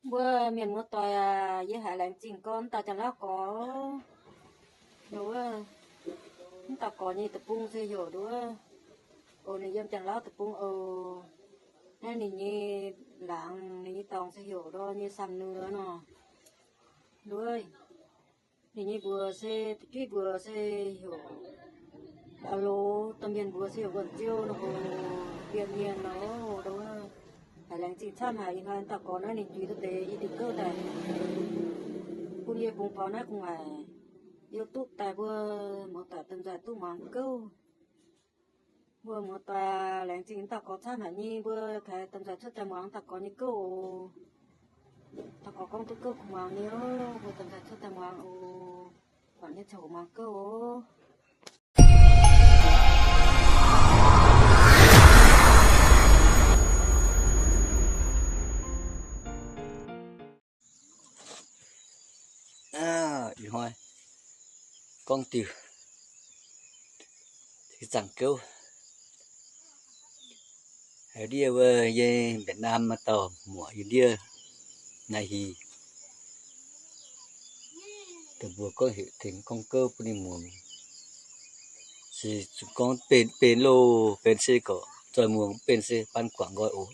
Mbuo mienh muoz-doic aac, yie haiz laengz zingh gorngv mv dauh Janx-Lauv gorx, nduov, mv dauh gorx nyei deic-bung se heuc nduov, oc, ninh yiem Janx-Lauv deic-bung oc. Naaiv ninh nyei laangz, ninh nyei dorngx se heuc ndor nyei Samh Nue nor. Nduov, ninh nyei mbuox se, juiv mbuox se heuc Auv-Loz, domh mienh mbuox se heuc Wuonh Ziou nor oc, Bienh Mienh nor oc. Haiz laengz zingh camv haic, ih hnoi dauh gorx naaiv ninh juix duqv deix i diuh gouv daaih bun yie bungx faaux naaiv gu'nguaaic, yie duqv daaih mbuo muoz-doic domh nzoih duqv muangx gouv. Mbuo muoz-doic laengz zingh dauh gorx camv haic nyei, mbuo kaaix domh nzoih cuotv daaih muangx dauh gorx nyei gouv oc. Dauh gorx gorngv duqv gouv kuh muangx nyei oc, mbuo domh nzoih cuotv daaih muangx oc. Buatc nyei ziouc muangx gouv oc. Ih hnoi gorngv diuh se zaangc gouv. Haiz ndiev wuov, yie Việt Nam maaih dauh muoc yie ndiev Nai Hi, dongh mbuo gorngv heuc tengx gorngv gouv bun ninh muangx. Se zuqc gorngv benx, benx loh, benx se gorqv zoih muangx, mv benx se ban guangc nqoi oc.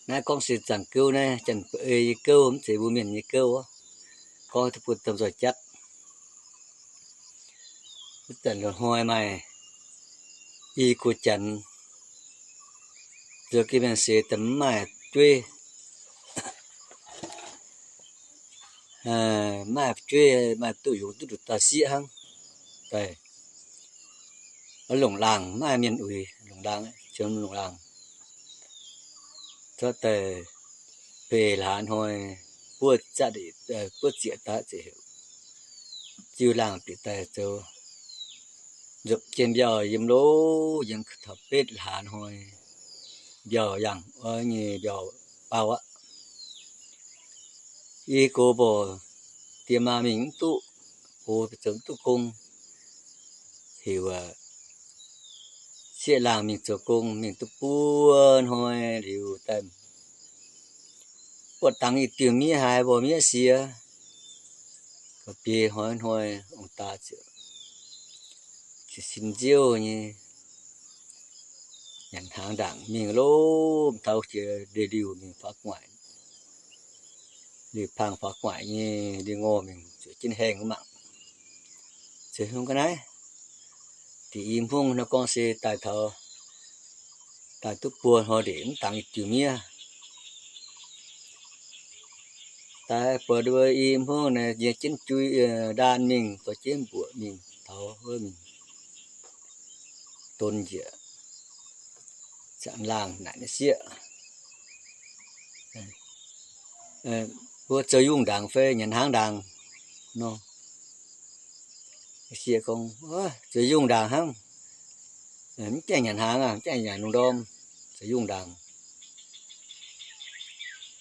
Naaiv gorngv se zaangc gouv naaiv, Janx-Ba'ei nyei gouv, mv zeiz mbuo Mienh nyei gouv. Gorngv duqv bun domh nzoih jatv. Wuov zanc loz-hnoi maaih i guoqv Janx zoux geh mienh seix daaih mv maaih fu'jueiv, mv maaih fu'jueiv, maaih duqv yungz duqv nduqc dauh sieqv hnangv. Daaih longc laangh, mv maaih mienh uix, longc laangh, qiemx longc laangh. Zorqv daaih beic hlaax hnoi, buov zaqv, buov zieqc daaih ziouc heuc ziux laangh bieqc daaih zoux nzopc jienv mbiauh yiem loh, yiem taux betv hlaax hnoi, mbiauh yangh oix nyei mbiauh bauh aqv. I gox mborqc diex maa mingh mv duqv, gox zoux mv duqv gong, heuc sieqv laangh mingh zoux gong, mingh duqv buo hnoi liuz daaih buatc dangx i diuh miev haaix, mborqv miev siex. Gauh biei hnoi hnoi ong-daa ziouc sin nziouv nyei nyanc hnaangx ndaangc mingh loh, taux jiex ndeic-liuh mingh faaux gu'nguaaic, liuh pangh faaux gu'nguaaic nyei ndeic-ngorh mingh zueiz jienv haengh mangc. Zueiz hungh ga'naaiv, deix i hmungv nor gorngv se daaih taux, daaih duqv buo hnoi ndeic mv dangx i diuh miev. Daaih buatc mbuo i hmungv naaiv nyiex jienv jui, ndaan mingh, dorh jienv mbuoqc mingh taux wuov mingh don njiec, zanc laangh naaic naaiv sieqv, mbuo zoux yungh ndaangc fai nyanc hnaangx ndaangc nor. Sieqv gorngv, zoux yungh ndaangc hnangv, mv gaengh nyanc hnaangx aqv, mv gaengh nyanc lungh ndorm, zoux yungh ndaangc.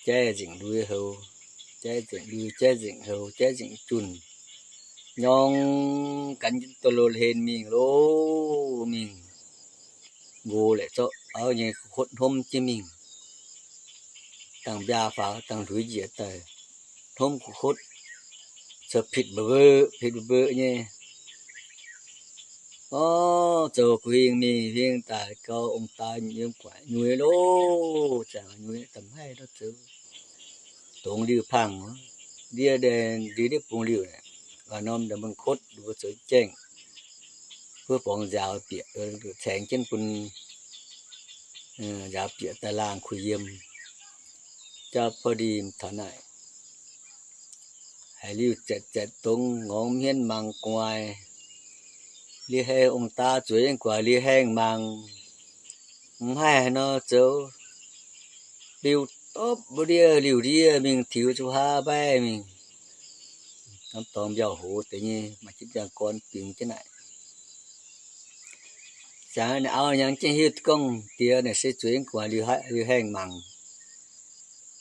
Jaiv nzengc lui-houx, jaiv nzengc lui, jaiv nzengc houx, jaiv nzengc junh, nyorng gan jienv doz-lo hlen mingh loh mingh. Nqox laeqc zorqv auv nyei gu'hotv hnomv jienv mingh, dangh mbiaa faaux dangh hluix njiec daaih, hnomv gu'hotv, zoux pitv mba'mbeuv, pitv mba'mbeuv nyei. Orv, zoux gu'hingh mingh hingh daaih gau, ong-daa yiem gu'nguaaic nyuix loh, zaangc nyuix da'maiv lorz zoux dongz liuh pangh, ndiev ndiev bung liuh, ga'norm nda'mbun kotv mbuo zoux jaengh, buov borngz nziaaux bieqc, caengx jienv bun nziaaux bieqc daaih laangh kuh yiem. Jauv bou ndin taux naaic, haiz liuh zaetc zaetc dongz ngorc hmien mangc gu'nguaaic. Liuz haengh ong-daa zueiz guaax liuz haengh mangc, mv haih nor zoux liuh dopv mbuo ndiev liuh ndiev mingh tiux zuqc haav mbaih mingh. Norm dorngx mbiauh hoz deix nyei maaih jienv ndiangx-gorn bingx jienv naaic. Zaangc naaic auv nyangx jienv hiuv gorngv diex naaic se zueiz guaax liuz haengh mangc,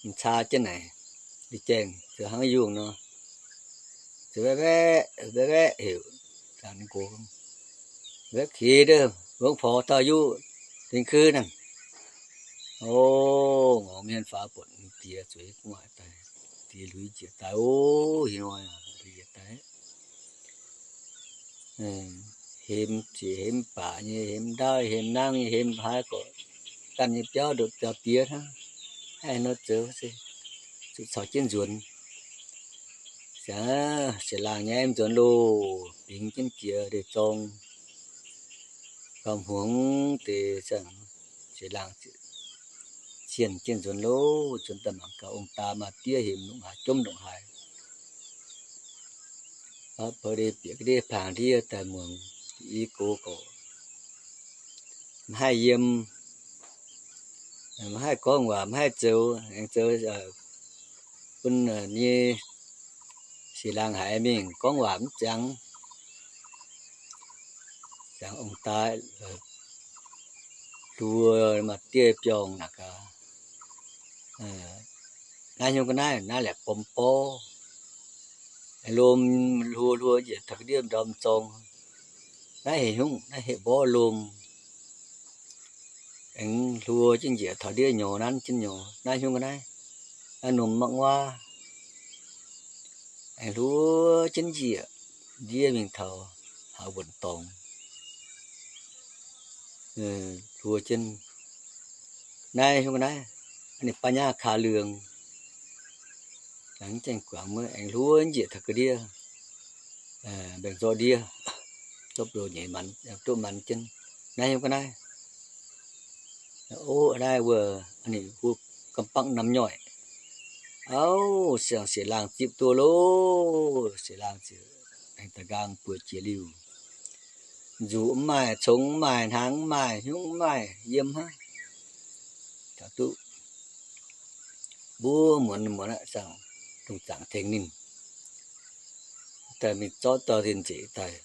m'caa jienv naaic, liuz jaengh zoux hnangv yungh nor, zoux baeqv baeqv, baeqv baeqv heuc. Zaangc ninh nqox, baeqv keix ndov, mbuo porx taux yuqv lingh kuv naaic. O, ngorc mienh faaux buatc diex zueiz gu'nguaaic daaih, diex lui njiec daaih, ov, hieh hnoi lui njiec daaih, hemx zieqc hemx baac nyei, hemx ndaauv, hemx nangv nyei, hemx haaix gorqv ganh nyei biauv ndopv biauv diex hnangv. Haih nor zoux se zuqc caux jienv nzuonx. Ziangx seix laangh nyaiv nzuonx loh, bingx jienv jiex ndeic-zorng gauh hmuangx deix, ziangx seix laangh zienh jienv nzuonx loh, nzuonx daaih mangc gaax ong-daa maa-diev hemx ndongc haaix jomv ndongc haaix. Baac bieqc ga'ndiev pangx ndiev daaih muangx i gox gorqv maiv haih yiem, maiv haih gorngv waac, maiv haih zoux, aengx zoux bun nyei seix laangh haiz mingh gorngv waac mv ziangx. Ziangx ong-daa hluo maa-diev biorngh naaic gaax, naaiv hnyouv ga'naaiv naaiv laeqc bom borv, lomh hluo hluo njiec taux ga'ndiev ndorm zorng. Naaiv heuc hnyouv, naaiv heuc mborv lomh. Aengx hluo jienv njiec taux ndiev nyorx nanv jienv nyorx, naaiv hnyouv ga'naaiv, naaiv norm mangv waav. Aengx hluo jienv njiec ndiev mingh taux haaix wuonc dorngx. Hluo jienv naaiv hnyouv ga'naaiv, ninh baav nyaav kaa liangx, laengz jaeng guangc maiv aengx hluo njiec taux ga'ndiev, mbaengx zorqv ndiev, zorqv blo nyeic manz, duqv manz jienv naaiv hnyouv ga'naaiv. Ov, naaiv wuov ninh hu ga'mbangv namx nyoih. Auv, siang seix laangh zipv duqv loh, seix laangh ziouc aengx da'nqaang bueix jiex liuh. Nzuqc mv maaih, congx mv maaih, hnaangx mv maaih, hnyouv mv maaih, yiem hnangv. Taux duqv mbuo muonz muonz aqv, zaangc, dongh zaangc tengx ninh daaih mingh zorqv dauh ndin-nzeic daaih.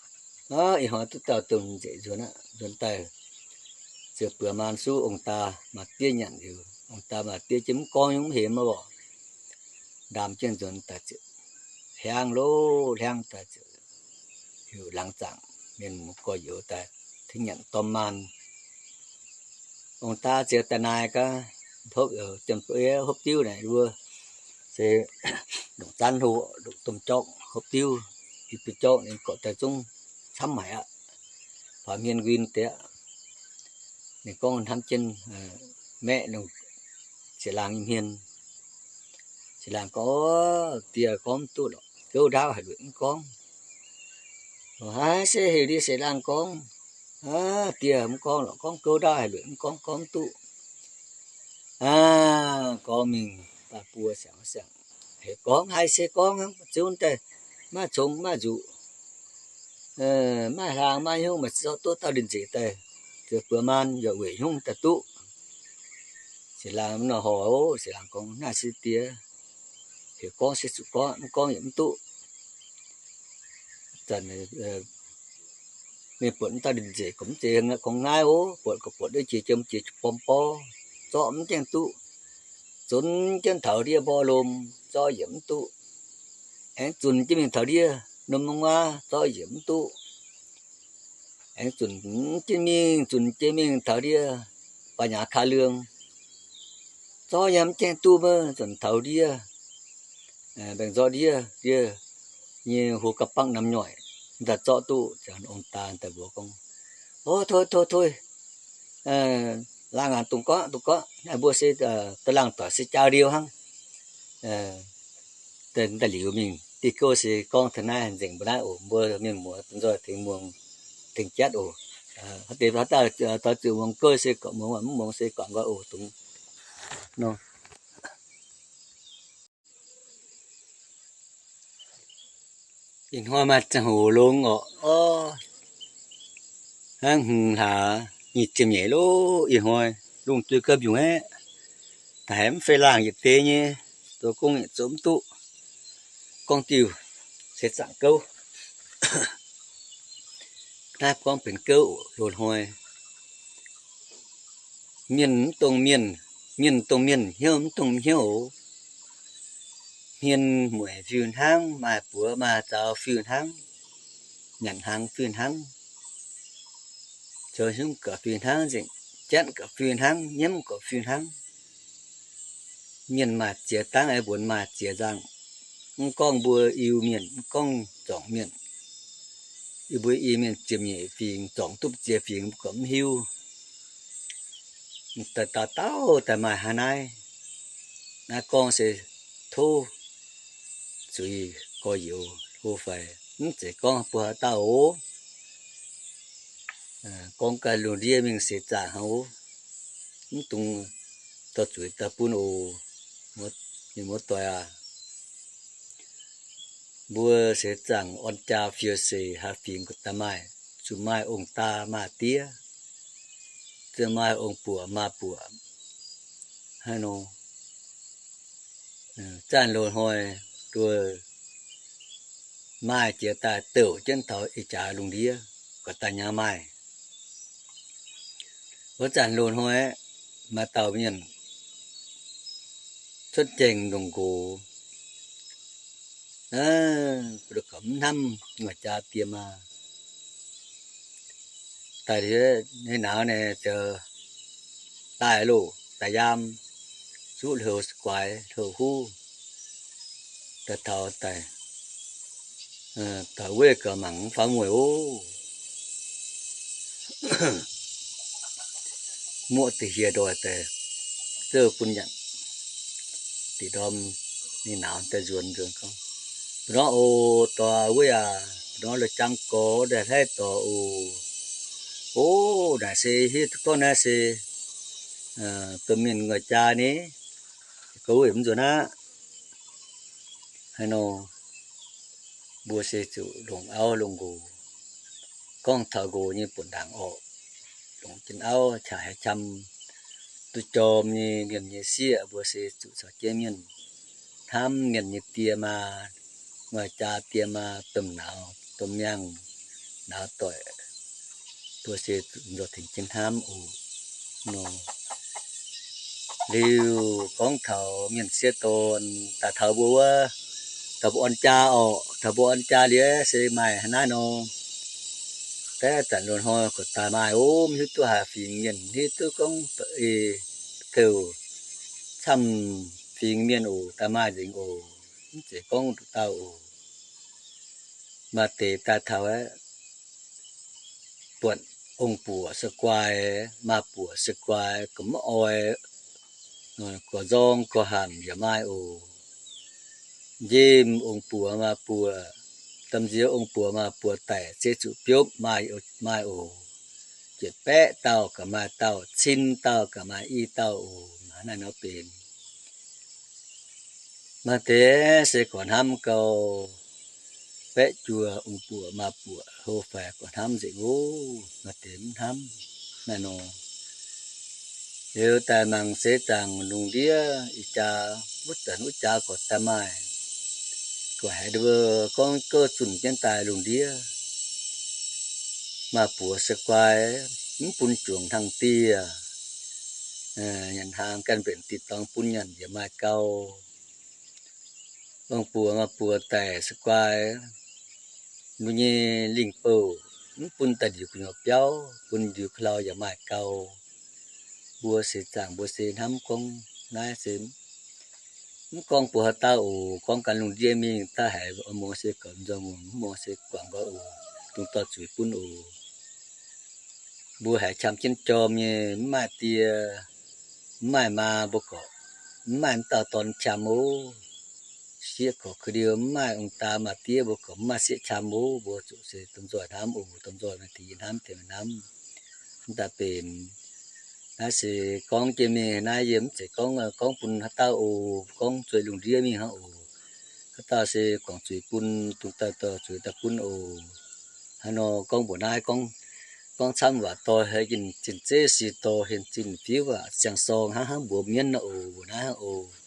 Ih hnoi duqv dauh ndin-nzeic nzuonx aqv, nzuonx daaih ziouc buoz maan suv ong-daa maa-diev nyanc liuz, ong-daa maa-diev jienv mv gorngv nyungc mv hemx aqv. Ndaam jienv nzuonx daaih ziouc hiaangv loh, hiaangv daaih ziouc heuc laangz zaangc mienh muoz gorx-youz daaih tengx nyanc dorn maan. Ong-daa ziouc daaih naaic gaax, hopv, jiem hopv diuv naaic wuov se ndongc zaanv hlo, ndongc domh jorngv hopv diuv, i domh jorngv ninh gorqv daaih zungv camv haic aqv. Faaux hmien nquin deix aqv. Ninh gorngv hnamv jienv maeqv longc seix laangh nyei hmien. Seix laangh gorngv, Diex gorngv mv duqv lorqc, gouv ndaauv haic lueic mv gorngv. Haaix se heuc ndie seix laangh gorngv, Diex mv gorngv lorqc, gorngv gouv ndaauv haic lueic mv gorngv, gorngv mv duqv. Aav, gorngv mingh daaih buo siangx siangx, heuc gorngv haaix se gorngv hnangv, ziouc daaih maaih congx maaih nzuqc, maaih hlaang maaih hnyouv, maaih zorqv duqv dauh ndin-nzeic daaih, ziouc buoz maan yaac weic hnyouv daaih duqv. Seix laangh mv nor horpc, seix laangh gorngv, Naaiv se diex, heuc gorngv se zuqc gorngv, mv gorngv yaac mv duqv. Zanc mingh buatc mv dauh ndin-nzeic gorngv, Mv zeiz gorngv naaiv oc. Buatc gorngv buatc ndiev jiex jiem jiex bom borv, zorqv mv gaengh duqv. Zunc jienv taux ndiev mborqv lomh, zorqv yaac mv duqv. Aengx zunc jienv mingh taux ndiev norm mungv waav, zorqv yaac mv duqv. Aengx zunc jienv mingh, zunc jienv mingh taux ndiev baac nyaaz kaa liang, zorqv yaac mv gaengh duqv maiv zunc taux ndiev mbaengx nzorqv ndiev, ndiev nyei hlo ga'bangv namx nyoic, daaih zorqv duqv. Ong-daa daaih mbuox gorngv, Ov, toi, toi, toi, laangh aqv, dungx gorngv, dungx gorngv. Naaiv mbuo se da'laangh doic se jaa ndie hnangv. Daaih liuz mingh diuh gouv se gorngv taux naaiv nzengc mbuo naaiv oc. Mbuo mienh muoz nzoih tengx muangx, tengx jatv oc. Haaix deix haaix dauh taux zuqc muangx gouv se gorngv, muangx, mv muangx se guangc nqoi oc. Dungx nor. Ih hnoi maaih ziangh hoc longx orqc. Ov, hnangv hmz hlaax nyic ziepc nyeic loh. Ih hnoi lungh duih gauh mbiungc aeqv, daaih haiz mv fei laangh yietc deix nyei, zoux gong yaac zoux mv duqv. Gorngv diuh se zaangc gouv. Naaiv gorngv benx gouv oc. Loz-hnoi mienh mv dongh mienh, mienh dongh mienh, hnyouv mv dongh hnyouv oc. Hmien mueic fiuv hnangv, maaih buoz maaih zaux fiuv hnangv, nyanc hnaangx fiuv hnangv, zoux hnyouv gaax fiuv hnangv, nzengc jatv gaax fiuv hnangv, nyiemv gaax fiuv hnangv. Mienh maaih ziex dangv, mbuonx maaih ziex nzangc. Mv gorngv mbuo Iu-Mienh, mv gorngv zuangx mienh, yie mbuo Iu-Mienh ziepc nyeic fingx, zuangx duqv ziex fingx mbuo gorqv mv hiuv. Daaih dauh dauh daaih maaih hnangv naaiv. Naaiv gorngv se tov zuiz gorx-youz hlo fai, mv zeiz gorngv mbuo haaix dauh oc. Gorngv ganh lungh ndiev mingh seix zaangc hnangv oc. Mv dungx dorh zuiz daaih bun oc. Mienh muoz-doic aac, mbuo seix zaangc orn jaa fiou seix haaix fingx gu'daaih maaih, zuqc maaih ong-daa maaih diev, zuqc maaih ong-buoc maaih buoc. Hnangv nor, zanc loz-hnoi nduov maaih jiex daaih douc jienv taux ih jaax lungh ndiev, gu'daaih nyei maaih. Wuov zanc loz-hnoi maaih dauh mienh cuotv jaeng ndongc nqox, mv hnamv nguaaic jaa diex maa. Daaih nyei nauz naaic ziouc daaih loh daaih yaam, zuqv hlouv guaix hlouh huv, daaih taux daaih, daaih weih gaax mangc mv faaux mueic oc. Muoqv deix hieh ndoih daaih zouv bun nyanc. Deix ndorm ninh nauz daaih nzuonx nzuonx gorngv, Mbuo norm oc, dorh weih aac, mbuo norm la'jang gorx daaih hlaiv dorh oc. Oc, naaic se hiuv duqv gorngv naaiv se domh mienh nguaaic jaa ni, gorx weih mv nzuonx aqv. Haaix nor, mbuo se zuqc longc auv longc nqox, gorngv taux nqox nyei buonc ndaangc orqc, longc jienv auv qaqv haiz qam duqv jorm nyei liemh nyei sieqv, mbuo se zuqc caux jienv mienh hnamv mienh nyei die maa, nguaaic jaa die maa, domh nauz domh miangh, nauz doic, mbuo se zuqc nzoih tengx jienv hnamv oc. Nor liuz gorngv taux mienh sieqv dorn daaih taux mbuo wuov, taux mbuo orn jaa orqc, taux mbuo orn jaa liuz se maaih hnangv naaiv nor. Daaih zanc loz-hnoi gu'daaih maaih oc, mv hiuv duqv haaix fingx mienh, hiuv duqv gorngv ei douc camv fingx mienh oc, daaih maaih nzengc oc. Mv zeiz gorngv nduqc dauh oc. Maaih deix daaih taux aeqv, buatc ong-buoc se guai, maa-buoc se guai, gorqv mv oix, gorqv nzorng gorqv hanc yaac maaih oc. Njimv ong-buoc maa-buoc, domh nziex ong-buoc maa-buoc daic se zuqc biopv maaih, maaih oc. Ziepc baeqv dauh gaax maaih dauh, cin dauh gaax maaih i dauh oc. Naaiv nor benx maaih deix se gorqv hnamv gau, baeqv juoh ong-buoc maa-buoc hlo faix gorqv hnamv nzengc oc. Maaih deix mv hnamv naaiv nor. Liuz daaih mangc seix zaangc lungh ndiev ih jaax wuov zanc wuov jaax gorqv daaih maaih, gorqv haiz nduov gorngv gouv zunh jienv daaih lungh ndiev, maa-buoc se guai, mv bun juangc hnangv dieh, nyanc hnaangx ganh mbenc diqc dorngx bun nyanc yaac maaih gau. Ong-buoc maa-buoc daic se guai, mbuo nyei lingh bouh mv bun daaih ndiux gu'nyuoz biauv, bun ndiux ka'lau yaac maaih gau. Mbuo seix zaangc mbuo se hnamv gorngv naaiv se mv gorngv mbuo haaix dauh oc, gorngv ganh lungh ndiev mingh daaih haiz muangx se gorqv nzorng muangx, mv muangx se guangc nqoi oc, dungx dorh zuiz bun oc. Mbuo haiz qam jienv jorm nyei, mv maaih die, mv maaih maa mbuo gorqv, mv maaih mv dauh dorn qam oc. Sieqv gorqv keu liuz mv maaih ong-daa maa-diev mbuo gorqv mv maaih sieqv qam oc. Mbuo zuqc se dongh nzoih hnamv oc, dongh nzoih maaih deix yie hnamv tengx hnamv. Mv daaih benx naaiv se gorngv jienv mingh naaiv, yie mv zeiz gorngv, gorngv bun haaix dauh oc, gorngv zueih lungh ndiev mingh hnangv oc. Haaix dauh se guangc zuiz bun, dongh dauh dorh zuiz daaih bun oc. Hnangv nor gorngv mbuox naaiv gorngv, gorngv camv waac dorh haiz zinh zeiv si dorh hien zinh fiuv waac siang-sorng hnangv, hnangv mbuox mienv nor oc, mbuox naaiv hnangv oc.